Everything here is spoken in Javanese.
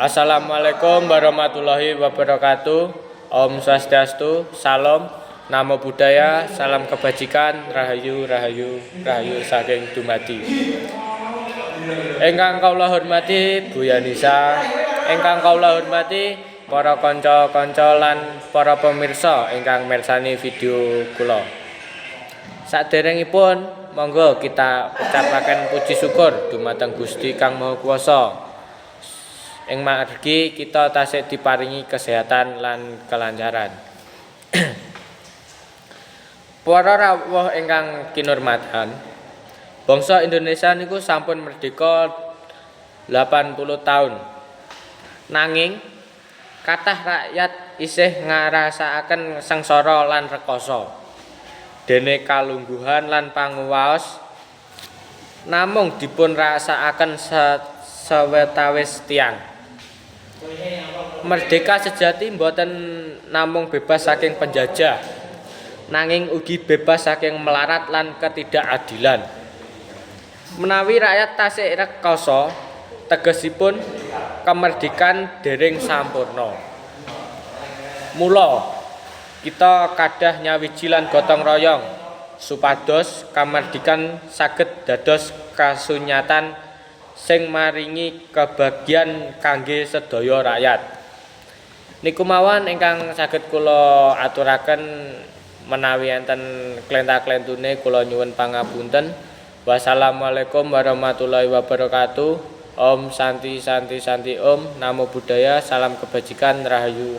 Assalamualaikum warahmatullahi wabarakatuh. Om Swastiastu, Salam, Namo Buddhaya, salam kebajikan, rahayu, rahayu, rahayu saking dumadi. Ingkang kawula hormati Bu Yanisa, ingkang kawula hormati para kanca-kanca lan para pemirsa ingkang mirsani video kula. Saderengipun, monggo kita ucapaken puji syukur dumateng Gusti Kang Maha Kuwasa. Ing margi kita tasih diparingi kesehatan lan kelancaran. Para rawuh ingkang kinurmatan, bangsa Indonesia niku sampun merdeka 80 taun. Nanging kathah rakyat isih ngrasakaken sengsara lan rekoso. Dene kalungguhan lan panguwaos namung dipun rasakaken sawetawis tiyang. Merdeka sejati mboten namung bebas saking penjajah, nanging ugi bebas saking melarat lan ketidakadilan. Menawi rakyat tasih rekoso, tegesipun kemerdekaan dereng sampurna. Mula kita kadah nyawiji lan gotong royong supados kamardikan saged dados kasunyatan sing maringi kebahagiaan kangge sedaya rakyat. Niku mawon ingkang saged kula aturaken, menawi enten klenta-klentune kula nyuwun pangapunten. Wassalamualaikum warahmatullahi wabarakatuh. Om Santi Santi Santi Om. Namo Buddhaya, salam kebajikan, rahayu.